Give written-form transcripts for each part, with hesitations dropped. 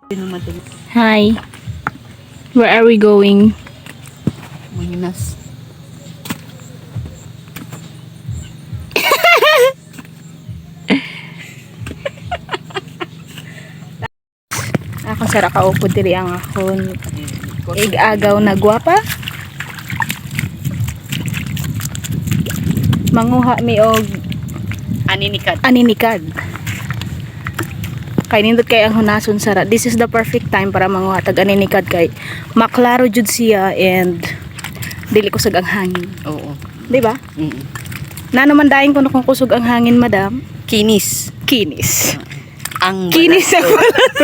Hi. Where are we going? Manginas. Ako sara kaupod diri ang akon ig-agaw na gwapa. Manguha mi og Aninikad. Aninikad. Kay nindot kay ang hunason sara. This is the perfect time para manguha tag aninikad kay maklaro jud siya and dili kusog ang hangin. Oo. Di ba? Mm. Nano man daing kuno kung kusog ang hangin, madam? Kinis. Kinis. Ang Kinis ang balat.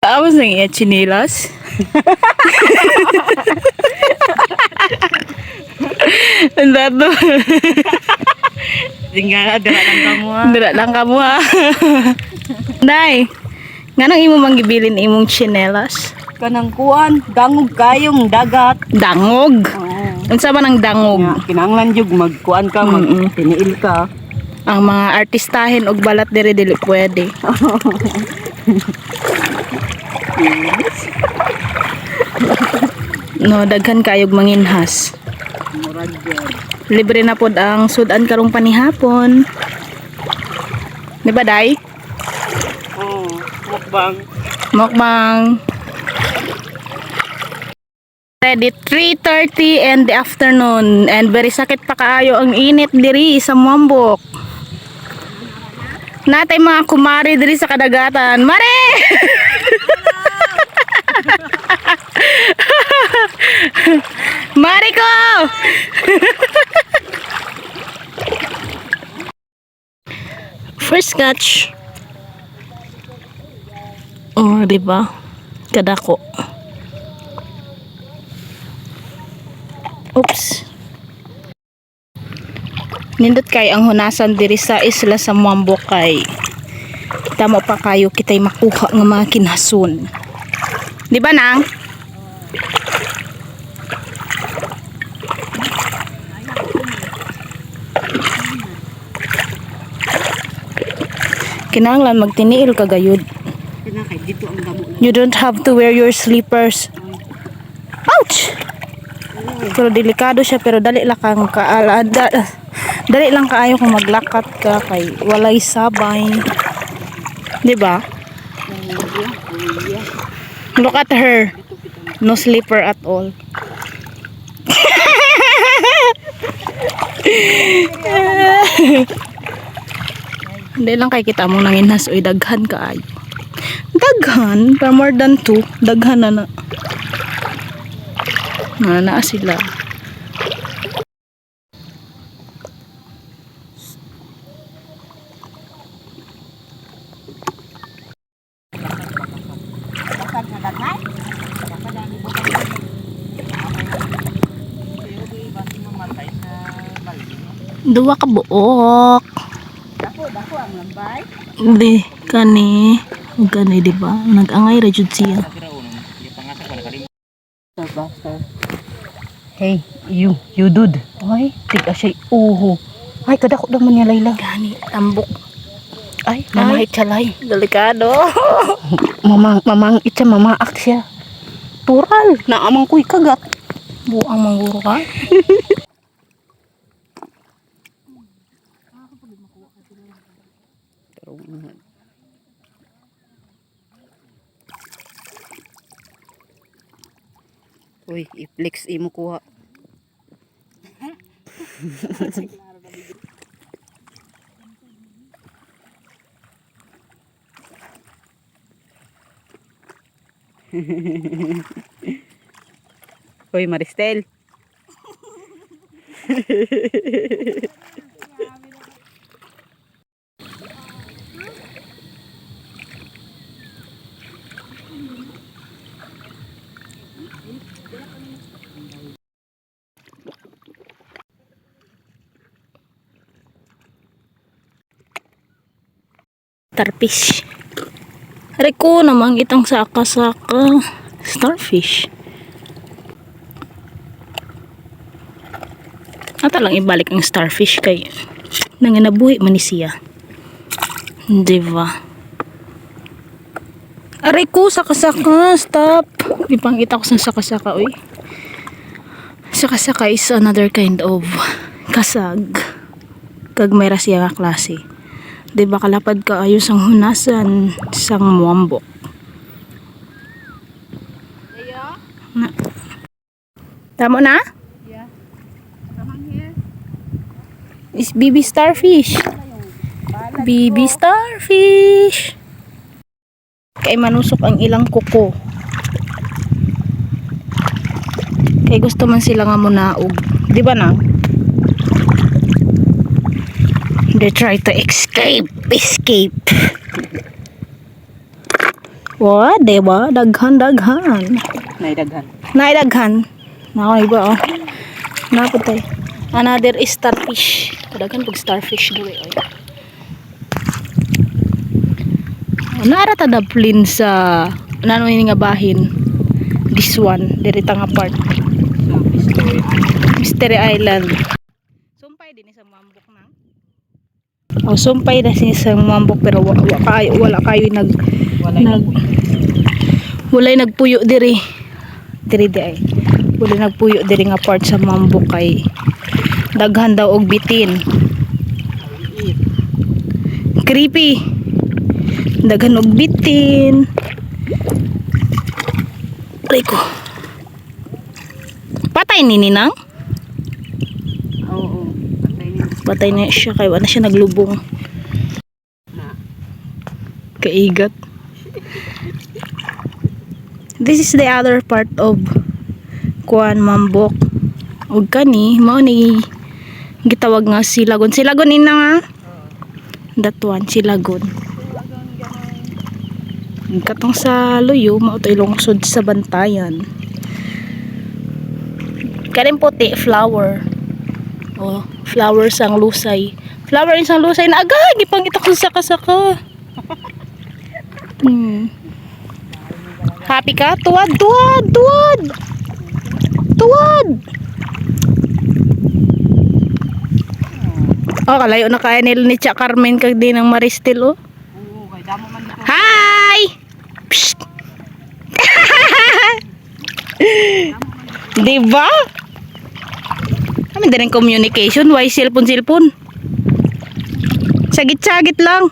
Tapos nang iya chinilas. Ang dato. Tingala, dira lang kamo ha. Dira lang ka mo ha. Day, nganong imo manggibilin imong chinelas? Kanang kuan, dangog kayong dagat. Dangog. Oo. Unsa man ang dangog? Nga, kinahanglan jud magkuan ka, magtiniil ka. Ang mga artistahin og balat diri dili pwede. No, daghan kayog manginhas. Murag jud. Libre na pod ang sudan karong panihapon. Di ba, Day? Oo, mukbang. Mukbang. Ready, 3:30 in the afternoon and very sakit pa kaayo ang init diri sa Mwambok. Natay mga kumari diri sa kadagatan. Mare! Mare ko! First catch. Oh, di ba? Kadako. Oops. Nindot kay ang hunasan diri sa isla sa Muambo kay tamo pa kayo kitay makuha nga mga kinasun. Di ba nang? Kinahanglan magtiniil ka gayud. Kinakay dito ang damo. You don't have to wear your slippers. Ouch! Pero delikado siya pero dali lang kang kaala dali lang kaayo kung maglakat ka kay walay sabay. 'Di ba? Look at her. No slipper at all. Hindi lang kay kita mo nanginhas oy, daghan kaayo. Daghan, pa more than two. Daghan na na. Na naa sila. Duwa ka buok. Dako, dako ang lambay. Di, kani. Ug kani, di ba? Nag-angay ra jud siya. Hey, you dude. Ay, tiga siya uho. Ay, kadako naman niya Layla. Gani, tambok. Ay, mamahit siya lay. Delikado. Mamang, mamang itsa, mamaak siya. Tural, naamang ko'y kagat. Buang mangguro ka. Uy, i-flex imo kuha. Uy, Maristel. Starfish. Aray ko namang itang saka-saka. Starfish. Ata lang ibalik ang starfish kay nanginabuhi man ni siya. Diba? Aray ko, saka-saka. Stop. Ipangita ko sa saka-saka, uy. Saka-saka is another kind of kasag. Kag may siya nga klase. Diba kalapad ka ayos ang hunasan sang muambok. Na. Tama na? Yeah. Come here. Is baby starfish. Baby starfish. Kay manusok ang ilang kuko. Kay gusto man sila nga munaog. Di ba na? They try to escape. Escape. Wa, di ba? Daghan, daghan. Naidaghan. Naidaghan. Nako iba oh. Napatay. Another is starfish. Daghan pag starfish diri oy. Oh, naara ta daplin sa nano ini nga bahin. This one, diri ta nga part. Sa Mystery Island. Mystery Island. Sumpay din sa mambok na. Oh, sumpay na siya sa mambok pero wa kayo, wala kayo nag Walay nag walay nagpuyo diri diri di ay walay nagpuyo diri nga part sa mambok kay daghan daw og bitin, creepy, daghan og bitin. Aray ko, patay ni Ninang. Oo. Patay niya. Patay na siya kay wala na siya naglubong. Na. Kaigat. This is the other part of kuan mambok. Og kani mao ni gitawag nga silagon. Silagon ina nga. That one silagon. Katong sa luyo mao to lungsod sa Bantayan. Kaning puti flower. Oh, flower sang lusay. Flower sang lusay na aga gipangita ko sa saka-saka. Happy ka? Tuwad, tuwad, tuwad! Tuwad! Oh, kalayo na kaya nila ni Cha Carmen kag din ang Maristel, oh. Oo, kay damo man ito. Hi! Psst! Diba? Kami din ang communication. Why cellphone-cellphone? Sagit-sagit lang.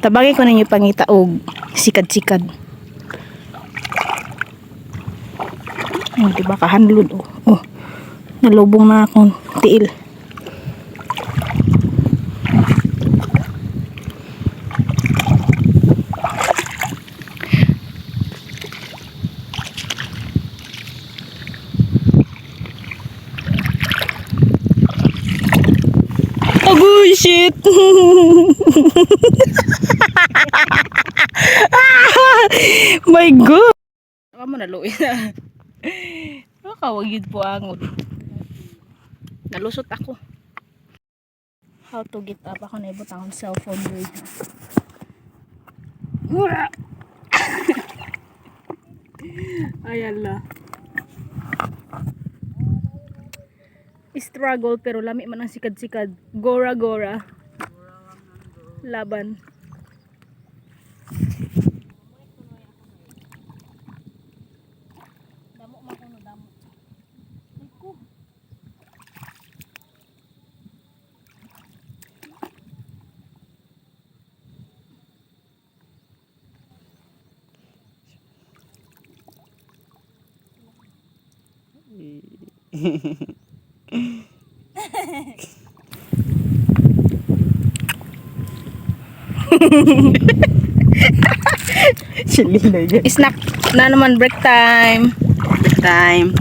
Tabagin ko ninyo pangita og sikad-sikad. Oh, diba kahanlod oh. Oh. Nalubong na akong tiil. Agoy, shit! My God! Baka mo naluoy na. Baka wag yun po angot. Nalusot ako. How to get up? Ako na ibutang ang cellphone boy. Ayan la. Struggle pero lami man ang sikad-sikad. Gora gora. Laban. Damo man kuno damo. Ay ko. Sililay yan. Snack na naman, break time. Time.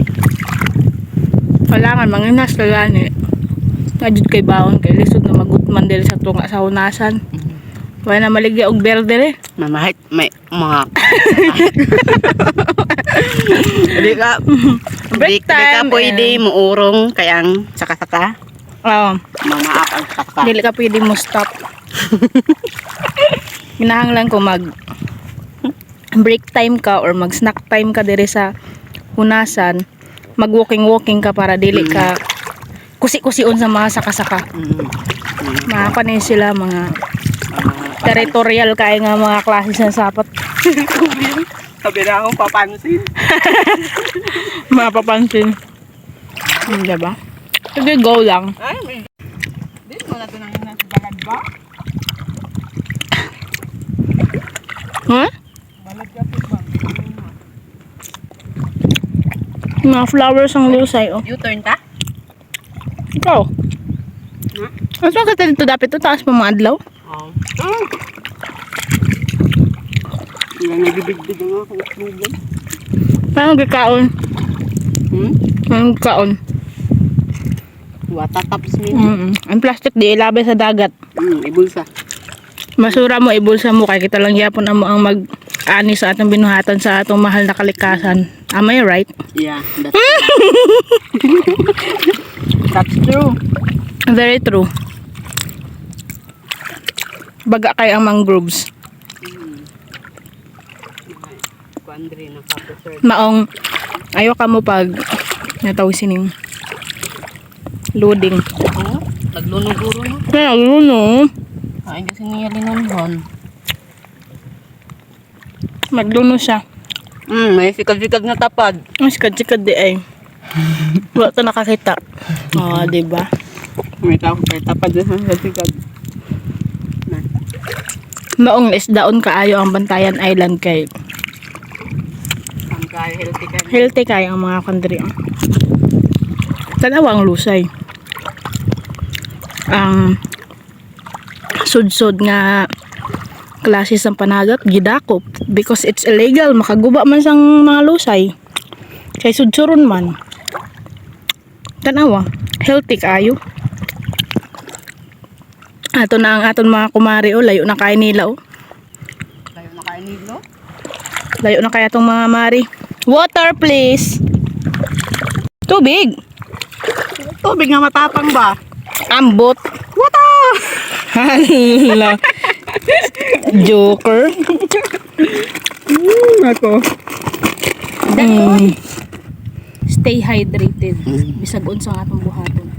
Wala nga mga nas ni. Ngajud kay baon kay lisod na magutman diri sa tunga sa hunasan. Wala na maligya og berde eh. Mamahit may mga Di ka Break di ka time, pwede muurong kayang saka-saka. Oo. Mamaak ang saka. Dili ka pwede mo stop. Ginahanglan ko mag Break time ka or mag snack time ka diri sa hunasan, mag walking walking ka para dili ka kusi-kusion sa mga saka-saka. Mga kanin sila, mga territorial kay nga mga klase sa sapat. Sabi na akong papansin. Mapapansin. Diba? Sige, go lang. Ay, may... Di mo natin ang nasa balad ba? Ha? Balad kasi ba? Mga flowers ang lusay, oh. U-turn ta? Ikaw. Mas maganda dito dapat to, taas pa mga adlaw. Oo. Oh. Wala nagibigdig ang akong itlogan. Parang gikaon. Hmm? Parang gikaon. Wata taps mi. Ang plastic di ilabay sa dagat. Ibulsa. Masura mo, ibulsa mo. Kaya kita lang yapon amo ang mag-ani sa atong binuhatan sa atong mahal na kalikasan. Am I right? Yeah, that's That's true. Very true. Baga kay ang mangroves. Kuandre na ka-preserve. Maong ayo ka mo pag natawag sining loading. Oh, naglunuguro no. Kaya no. Kain kasi niya linunhon. Magluno siya. May sikad-sikad na tapad. Ang sikad-sikad di ay. Wala ta nakakita. Oh, di ba? May tao kay tapad na sa sikad. Na. Maong isdaon kaayo ang Bantayan Island kay Ang kaya healthy ka. healthy kay ang mga kandri. Tanawa ang lusay. Ang sudsod nga klase sa panagat gidakop because it's illegal, makaguba man sang mga lusay kay sudsuron man. Tanawa, healthy kaayo. Ato na ang aton mga kumari, oh, layo na kay nila, oh. Tayo na kain nilo. Layo na kaya tong mga mari. Water, please. Tubig. Tubig nga matapang ba? Ambot. Water! Hala. Joker. Ako. Stay hydrated. Bisag unsa nga atong buhaton.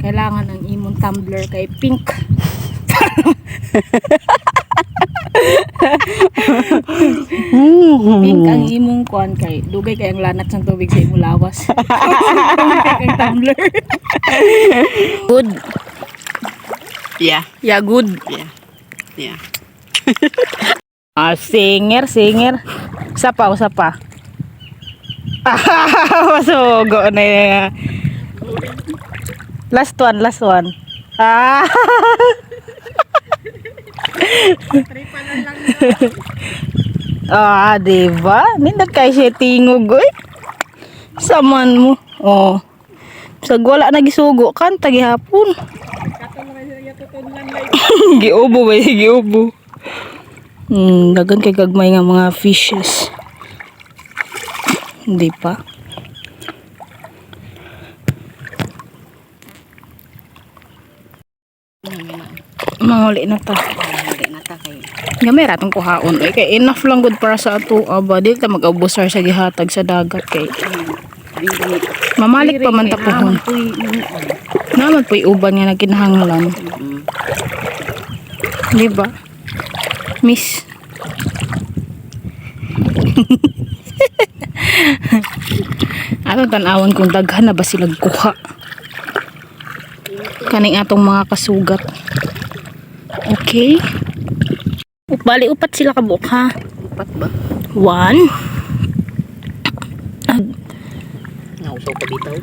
Kailangan ang imong tumbler kay pink. Pink ang imong kuan kay dugay kay ang lanat sang tubig sa imong lawas. Pink ang tumbler. Good. Yeah. Yeah, good. Yeah. Yeah. Ah, singer, singer. Isa pa, usa pa. Ah, masugo na yun. Last one, last one. Ah. Ah, diba? Nindot kay siya tingog, oy. Saman mo. Oh. Sag wala na gisugo kan tagihapon. Giubo ba, giubo. Dagan kay gagmay nga mga fishes. Hindi pa. Manguli na ta. Hindi na ta kay. Gamay ra atong kuhaon. Ay, kay enough lang gud para sa ato. Aba, di ta mag-abusar sa gihatag sa dagat kay mamalik pa man ta puhon. Naman po'y uban nga nagkinahanglan. Di ba? Miss. Atong tan-awan kung daghan na ba sila kuha. Kaning atong mga kasugat. Okay. Bali, upat sila kabuok ha. Upat ba? One. Nausaw pa bitaw.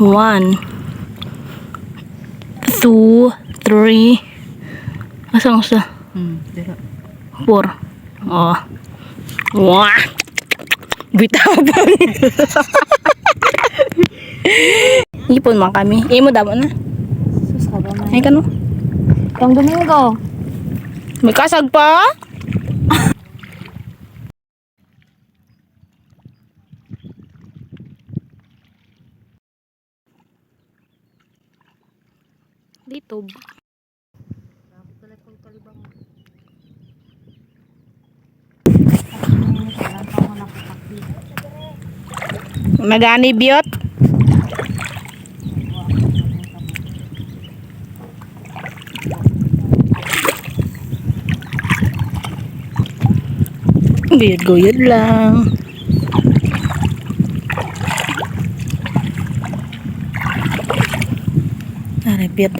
One. Two. Three. Asang usa? Dira. Four. Oh. Wah. Bitaw pa. Ipon man kami. Imo damo na. Sus ka ba man? Ay kano. Tong Domingo. May kasag pa. Dito. Nagani biyot. Guyod-guyod lang. Aray, biyot.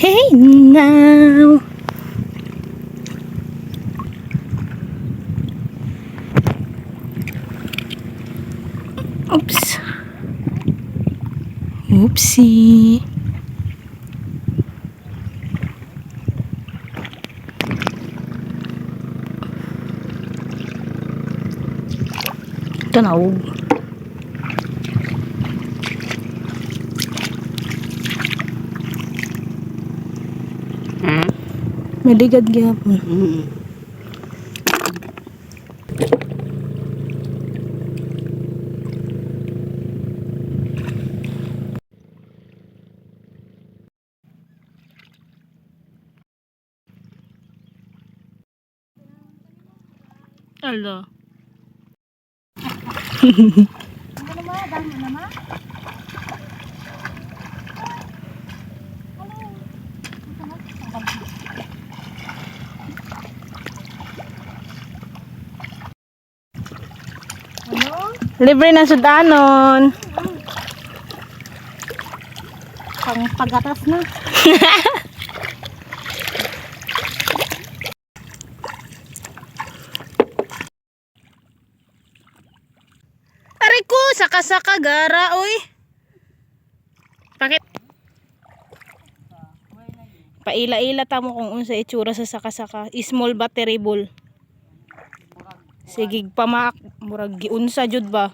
Hey now. Oops. Oopsie. Tanaw. Ha? Maligad gyapon. Alo. Libre na sudanon. Pang pagatas na. Aray ko, saka-saka gara oy. Pakit. Paila-ila ta mo kung unsa itsura sa saka-saka. Small but terrible. Sige pamaak, murag giunsa jud ba?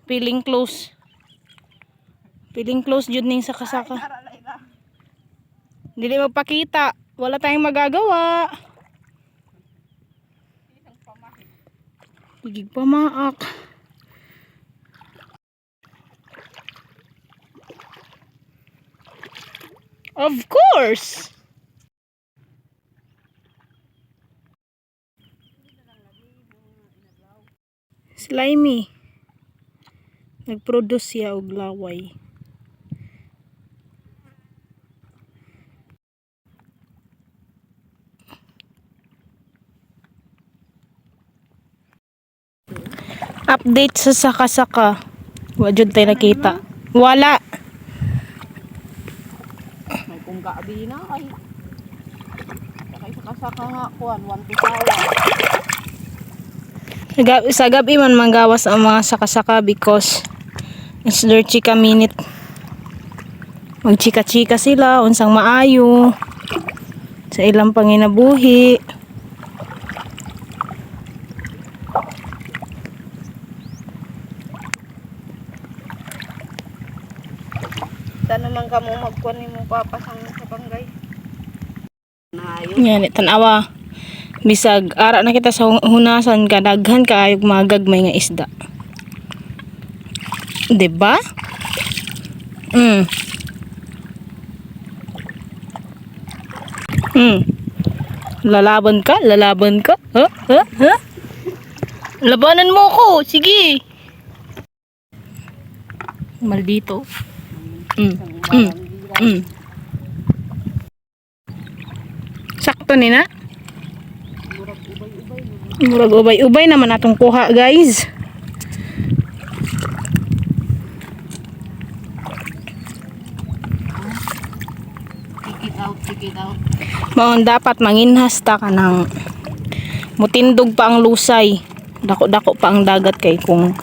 Feeling close. Feeling close jud ning saka-saka. Dili magpakita. Wala tayong magagawa. Higig pamaak. Of course! Slimy. Nag-produce siya og laway. Update sa saka-saka. Wa jud tayo nakita. Wala. May kung gaabi na ay. Sakay saka nga kuan, 1 to sawa. Sa gabi man manggawas ang mga saka-saka because it's their chika minute. Magchika-chika sila, unsang maayo sa ilang panginabuhi. Tano man ka mo magkuan nimo papasang sa panggay. Nayo. Yan, tanawa. Bisag ara na kita sa hunasan kadaghan kaayog mga gagmay nga isda. 'Di ba? Lalaban ka? Lalaban ka? Ha? Ha? Ha? Labanan mo ko. Sige. Maldito. Sakto ni na. Murag ubay-ubay naman atong kuha, guys. Take it out, take it out. Maon dapat manginhas ta ka ng mutindog pa ang lusay. Dako-dako pa ang dagat kay kung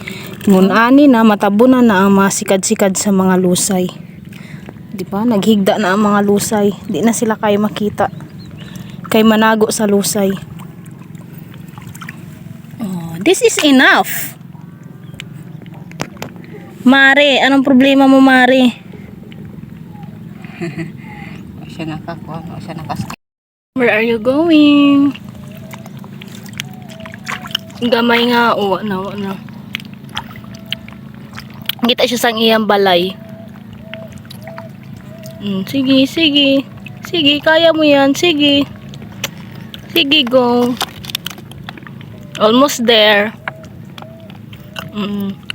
ngunani na matabunan na ang mga sikad-sikad sa mga lusay. Di ba? Naghigda na ang mga lusay. Di na sila kayo makita. Kay manago sa lusay. Oh, this is enough. Mare, anong problema mo, Mare? Siya nakakuan, siya nakas. Where are you going? Gamay nga. O, na, wa na. Kita siya sang iyang balay. Sige, sige. Sige, kaya mo yan. Sige. Sige, go. Almost there.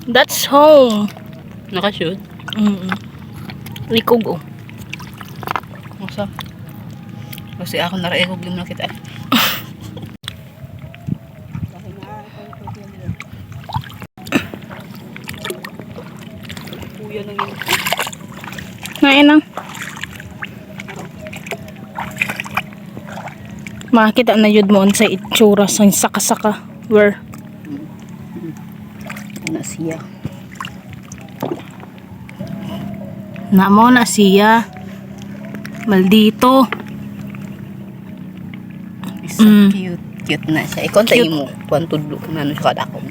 That's home. Nakashoot? Likog, oh. Usa. Kasi ako naraegog yung nakita. Kuya nang yun. Ngayon na. Makita na yun mo sa itsura sa saka-saka. Where? Ano siya? Na mo na siya. Maldito. So cute. Cute na siya. Ikaw tayo mo. Kung tudlo na ano siya kadako.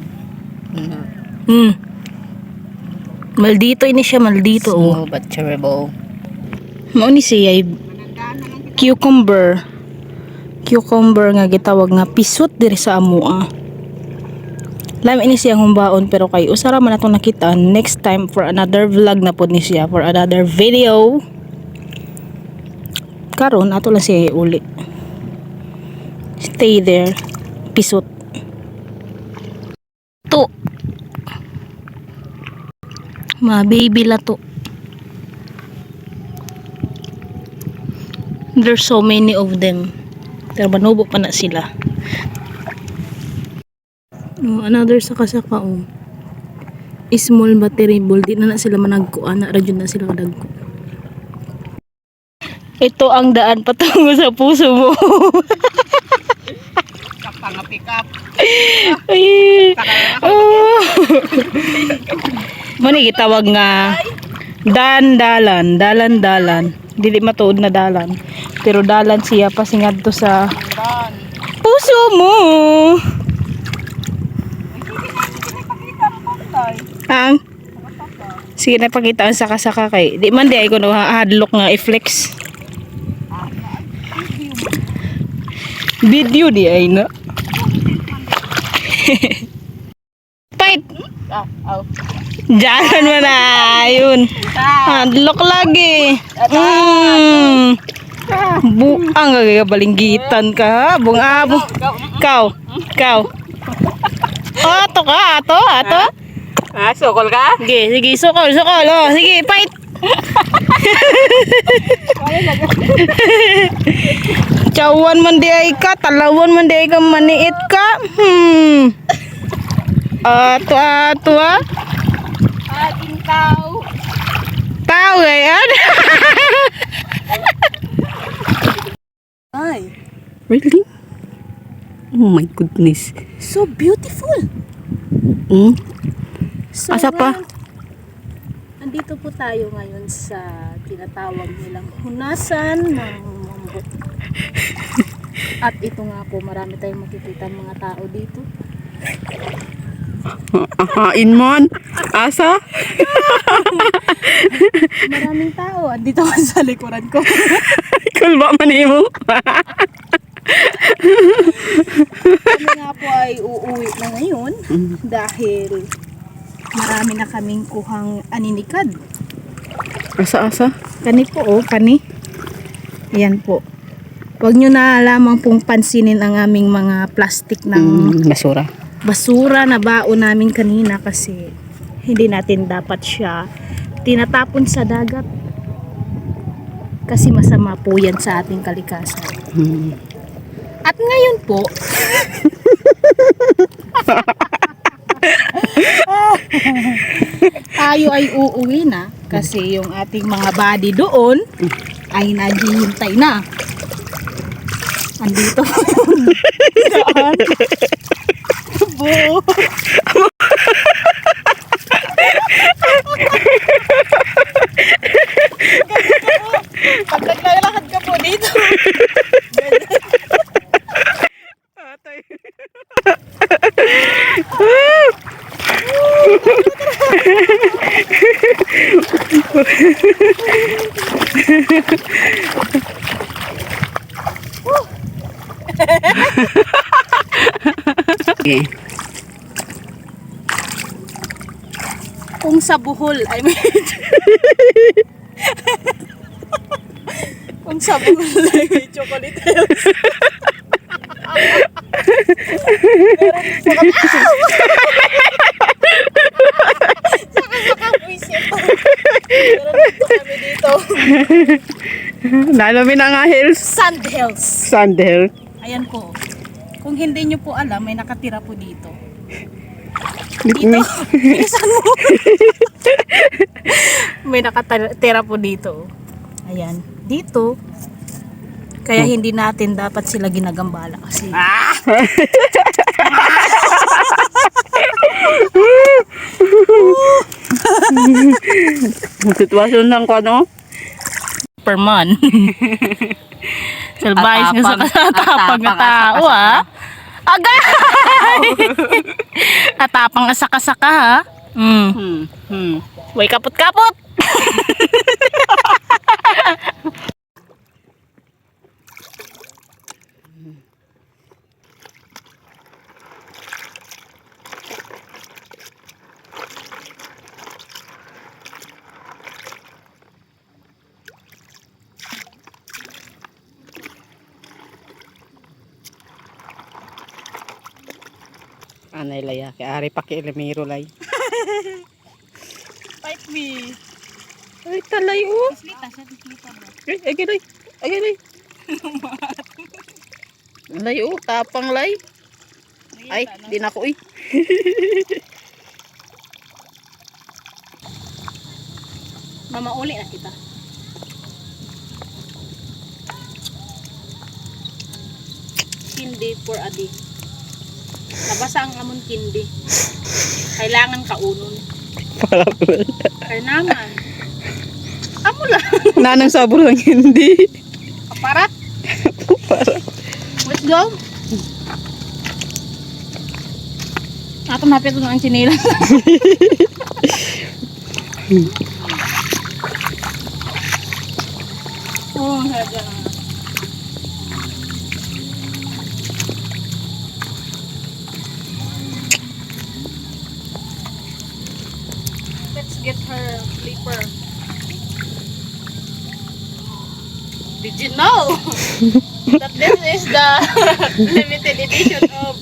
Maldito ini siya, maldito. Oh. Small but terrible. Mao ni siya ay cucumber. Cucumber nga gitawag nga pisot diri sa amoa. Lami ni siya humbaon, pero kay usara man atong nakita, next time for another vlog na pod ni siya, for another video. Karon ato lang siya iuli. Stay there. Pisot. To. Ma baby la to. There's so many of them. Pero manubo pa na sila. Oh, another saka-saka, oh. Small but terrible. Di na na sila managko. Ana, radyo na sila kadagko. Ito ang daan patungo sa puso mo. Panga pick up. Ay. Oh. Mani gitawag nga dandalan, dalan-dalan. Dili matuod na dalan. Pero dalan siya pasingad to sa puso mo. Ang sige na, pakita ang saka-saka kay di man di ay kuno hadlok nga i-flex. Video di ay na. Fight! Ah, oh. Diyan mo na. Ayun. Hadlok lagi. Buang gagabalinggitan ka, ha? Bung-abo. Kaw. Kaw. Ato ka, ato, ato. Ah, sukol ka? Sige, sige, sukol, sukol. Oh, sige, fight. Chawan man di ay ka, talawan man di ay ka, maniit ka. Ato, ato, ah. Ating tao. Tao gayan. Ay. Really? Oh my goodness. So beautiful. So, Asa pa? Andito po tayo ngayon sa tinatawag nilang hunasan ng mambot. At ito nga po, marami tayong makikita mga tao dito. Ahain mon. Asa? Maraming tao. Andito ka sa likuran ko. Kulba man imo. Kami nga po ay uuwi na ngayon dahil marami na kaming kuhang aninikad. Asa asa? Kani po, oh, kani. Ayan po. Huwag nyo na lamang pong pansinin ang aming mga plastic ng Basura. Basura na baon namin kanina kasi hindi natin dapat siya tinatapon sa dagat. Kasi masama po yan sa ating kalikasan. At ngayon po, tayo ay uuwi na kasi yung ating mga body doon ay naghihintay na. Andito po yung daan. Buo. Pag naglalakad ka po dito. Okay. Kung Kung sa Bohol ay may Kung sa Bohol ay may chocolate hills. Meron din po kami. Saka buisit. Meron din po kami dito. Nalamin na nga hills. Sand Hills. Sand hill. Ayan po. Kung hindi nyo po alam, may nakatira po dito. Dito. Dito. Bilisan mo. May nakatira po dito. Ayan. Dito. Kaya hindi natin dapat sila ginagambala kasi. Ah! Sitwasyon lang ko ano? Superman. Salbayas nga sa Atapang- katapang nga tao, ha? Agay! Atapang asaka-saka, ha? Mm. Way kapot-kapot! Anay laya, kay ari pa kay Elimiro lay. Fight me! Ay talay oh. Islita siya, islita ba? Ay, ay lay. Ay lay. Lay oh, tapang lay. Ay, di na ko eh. Mamauli na kita. Kindi for a day. Nabasa ang amon kindi. Kailangan kaunon. Kaya naman. Amo lang. Nanang sabor lang hindi. Kaparat. Para. Let's go. Ato napit ko ang chinelas. Oh, sarap yan. Let's get her flipper. Did you know that this is the limited edition of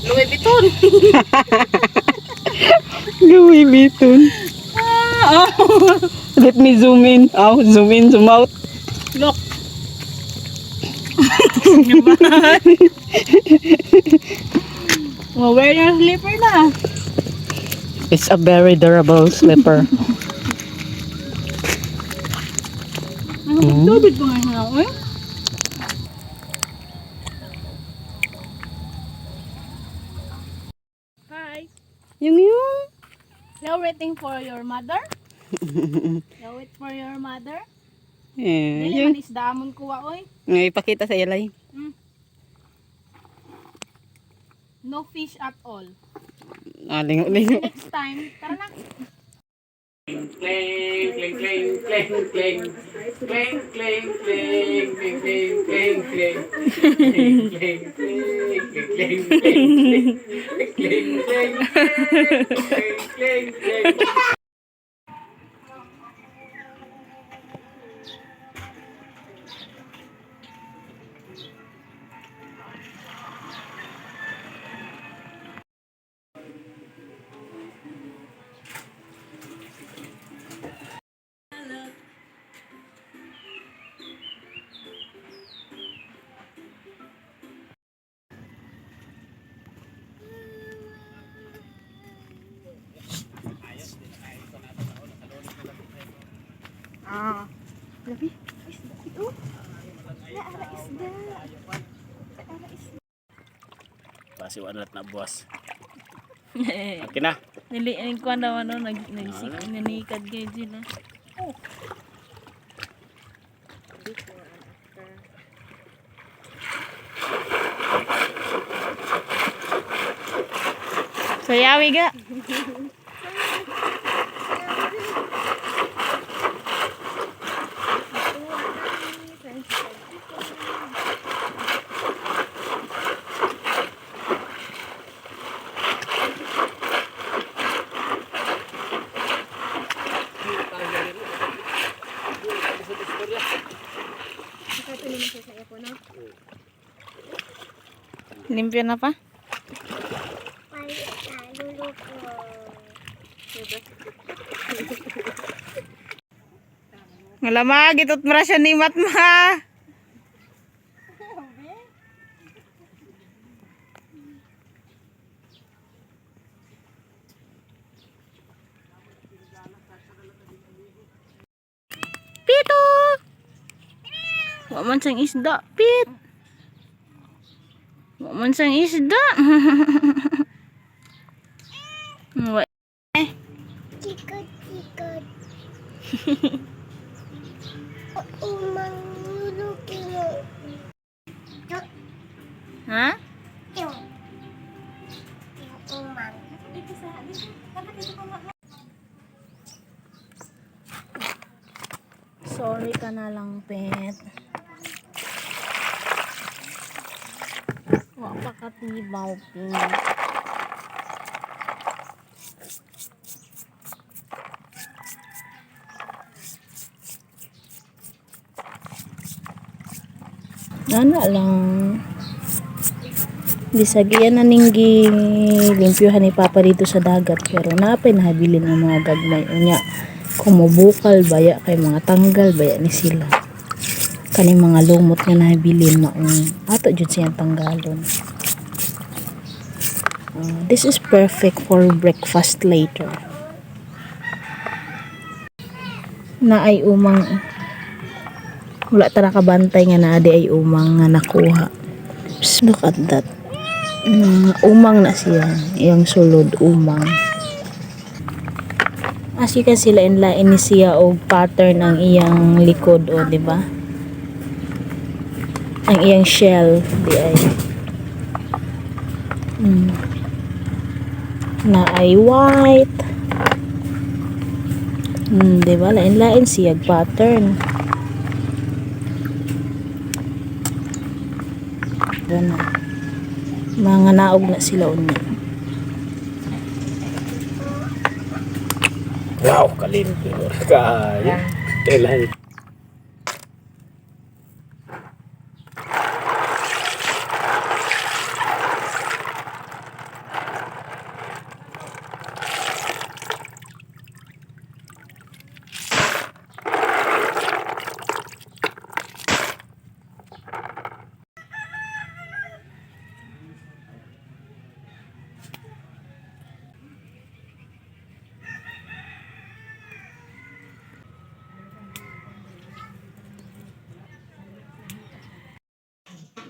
Louis Vuitton? Louis Vuitton. Ah, oh. Let me zoom in. Oh, zoom in, zoom out. Look. Well, wear your slipper na. It's a very durable slipper. Ano, tubig pa nga siya, eh? Hi. Yung yung. You're waiting for your mother? You wait for your mother? Eh, Dili yung. man isda amon kuha oy. Ngay ipakita sa ilay. No fish at all. Ah, lingo lingo. Next time, tara na. Cling, cling, cling, cling, cling. Cling, cling, cling, cling, cling, cling, cling. Cling, cling, cling, cling, cling, cling. Cling, cling, cling, cling, cling. Ah. Labi. Isda ito. Naara isda. Naara isda. Pasiwan na buwas. Okay na. Nili ang kuan daw ano nag nagsik nanikad kay sila. Oh. Sayawi ga. Limpyo na pa? Ay, naluluto. Ngala gitot mo ra siya ni Matma. Pito! Wa man siyang isda, Pit. Wa man siyang isda. Wa. Chikot, chikot. Umang luluto mo. Ha? Yung. Yung umang. Sorry ka na lang, Pet. Wa pa katibaw, Pet. Nana lang. Bisagian na ning limpyuhan ni Papa dito sa dagat pero napay nahabilin ang mga gagmay unya kumubukal baya kay mga tanggal baya ni sila kaning mga lumot nga nahabilin maong ato jud siyang tanggalon. This is perfect for breakfast later na ay umang wala ta nakabantay nga naa di ay umang nga nakuha. Psst, look at that. Umang na siya. Iyang sulod, umang. As you can see, lain-lain ni siya og pattern ang iyang likod, o, di ba? Ang iyang shell, di ay. Na ay white. Di ba? Lain-lain siya pattern. Gana. Mga naog na sila unya. Wow, kalimpyo. Kaya. Kailan?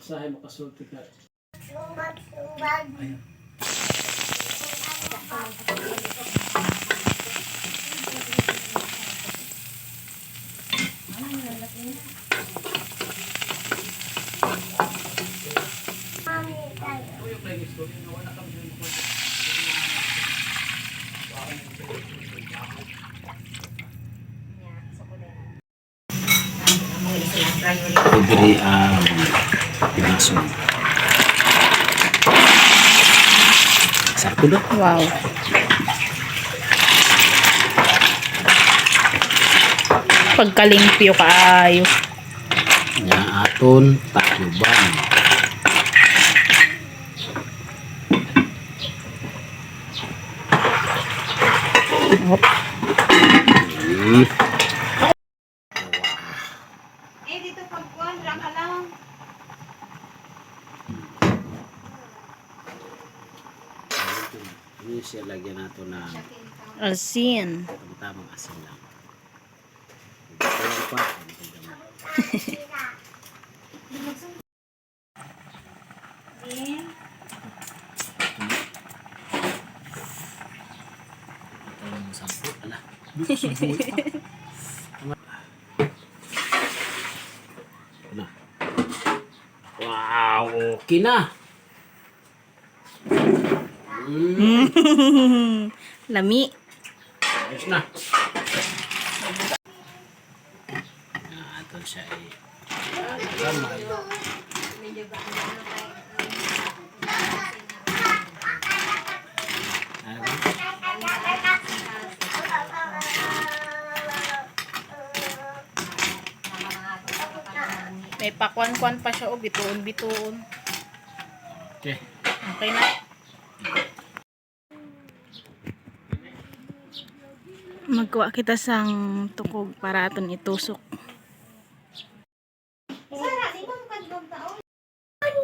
Usahay makasulti ka. Sumag, sumag. Mami tayo. Diri ang pinasong. Sakto do. Wow. Pagkalimpyo kaayo. Nya aton takluban. Hop. Eh, dito pagkuhan, rang lang. Ano siya lagyan nato ng Asin. tamang asin lang. Kulang pa. Konti gamay. Ito yung sampo. Ala. Ano? Wow, okay na. Lami. Ayos na. Ito siya ay gamay. Ano ba? May pakwan-kwan pa siya o bituon-bituon. Okay. Okay na. Magkuha kita sang tukog para aton itusok.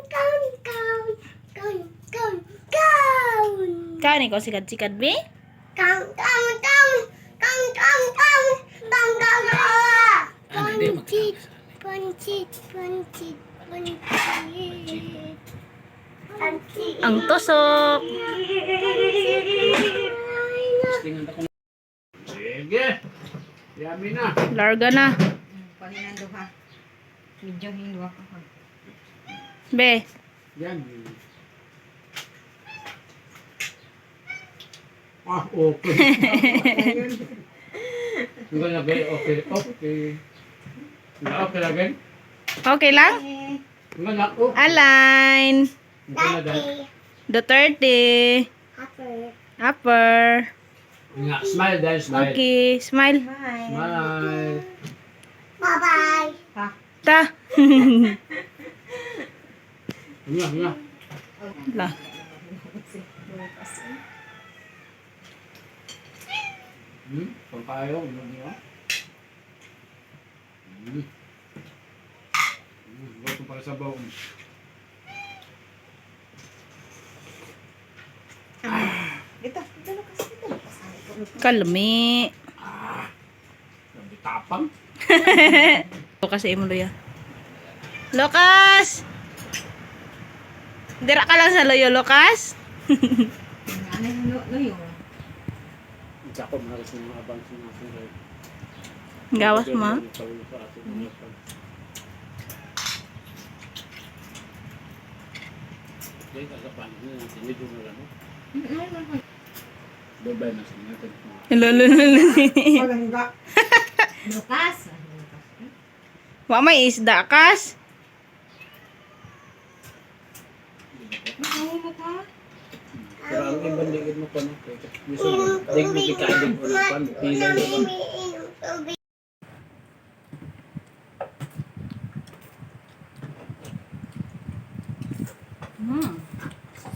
Count, count, count, count, count. Kani ko sikad-sikad be? Count, count, count, count, count, count, count, count, count. Pancit, pancit, pancit, pancit. Pancit. Ang tusok. Tingnan ako. Sige. Yummy na. Larga na. Paninan duha. Medyo hinduha ka. Be. Yummy. Ah, okay. Hindi na ba? Okay, okay. Okay lang. Okay lang? Hindi na, okay. Align. Hindi na dahil. Duterte. Upper. Upper. Nga, smile dahil smile. Okay. Smile. Smile. Bye-bye. Ta. Nga, nga. La. Pangkayo, ano niyo? Gusto para sa baon. Dito, dito Lucas, dito Lucas. Kalmi. Grabe tapang. Lucas imo luya. Lucas! Dira ka lang sa luyo, Lucas. Ano yung luyo? Ako, maharas ng mga abang sa mga sungay. Gawas mo. Bye-bye na sa inyo. Lolo. Lucas. Wa may isda kas. Ano ka? Pero ang ibang ligid mo pa no? Minsan, dig mo kikain mo na pa, pila mo ba? Umiinom tubig.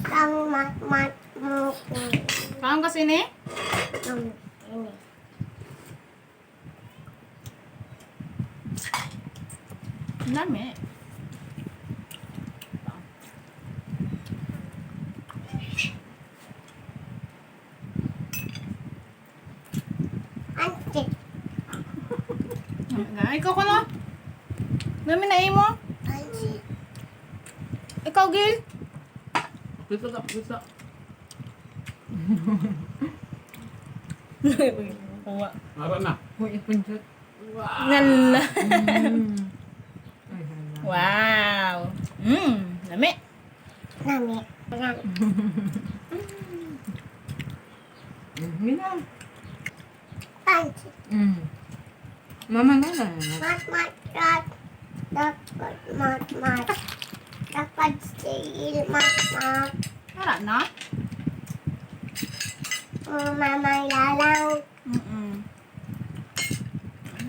Ang mat mat mo ko. Kaon kasi ni? Ang ini. Lami. Ante. Ikaw ko no? Lami na imo. Ante. Ikaw Gil. Kita ka, kita. Kuha. Mara na. Uy, ipunjot. Nala. Wow. Lami. Nami. Nami. Yun na. Ante. Mama na na. Mat mat rat. Dapat mat mat. Dapat stil mat mat. Tara na. Mama lalang.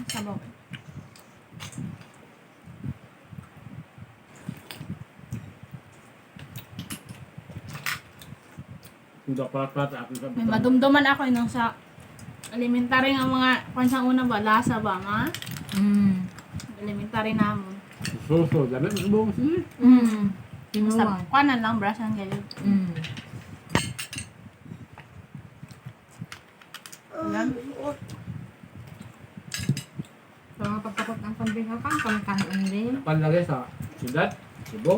Sabaw. Hindi parat-parat ako sa May madumduman ako nung sa elementary nga mga kung una ba, lasa ba, ma? Elementary namon. Suso, dami mo buong sini. Basta kuanan lang, brush ang gayo. So, pagkapot ang pambihakan, pangkain din. Panlagay sa siyudad, Cebu.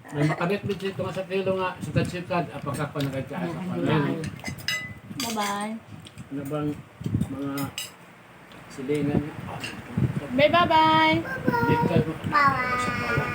May makabit bit dito nga sa kilo nga, siyudad-siyudad, apakak pa nagkaya sa panlagay. Bye-bye. Ano bang mga silingan? Bye-bye. Dito Bye.